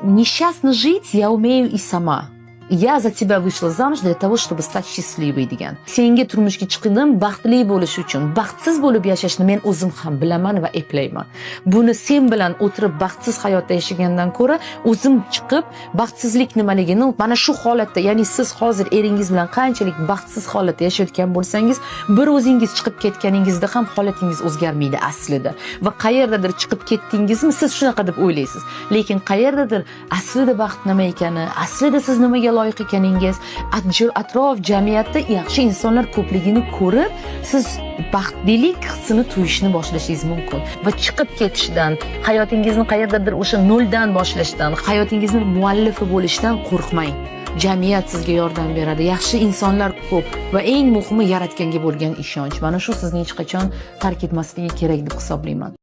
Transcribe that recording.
Несчастно жить я умею и сама. Я за тебя вышла замуж для того, чтобы стать счастливой, degan. Senga turmushga chiqdim baxtli bo'lish uchun. Baxtsiz bo'lib yashashni men o'zim ham bilaman va eplayman. Buni sen bilan o'tirib baxtsiz hayotda yashagandan ko'ra o'zim chiqib baxtsizlik nimaligini mana shu holatda, ya'ni siz hozir eringiz bilan qanchalik baxtsiz holatda yashayotgan bo'lsangiz, bir o'zingiz chiqib ketganingizda ham holatingiz o'zgarmaydi aslida. Va qayerdadir chiqib ketdingizmi, siz shunaqa deb o'ylaysiz. Lekin qayerdadir aslida baxt nima ekani, aslida siz nimaga loyiq ekaningiz, atrof jamiyatda yaxshi insonlar ko'pligini ko'rib, siz baxtlilik hissini tuyishni boshlashingiz mumkin. Va chiqib ketishdan, hayotingizni qayerdadir o'sha noldan boshlashdan, hayotingizni muallifi bo'lishdan qo'rqmang. Jamiyat sizga yordam beradi, yaxshi insonlar ko'p va eng muhimi, yaratganga bo'lgan ishonch. Mana shu sizni hech qachon tark etmasligi kerak deb hisoblayman.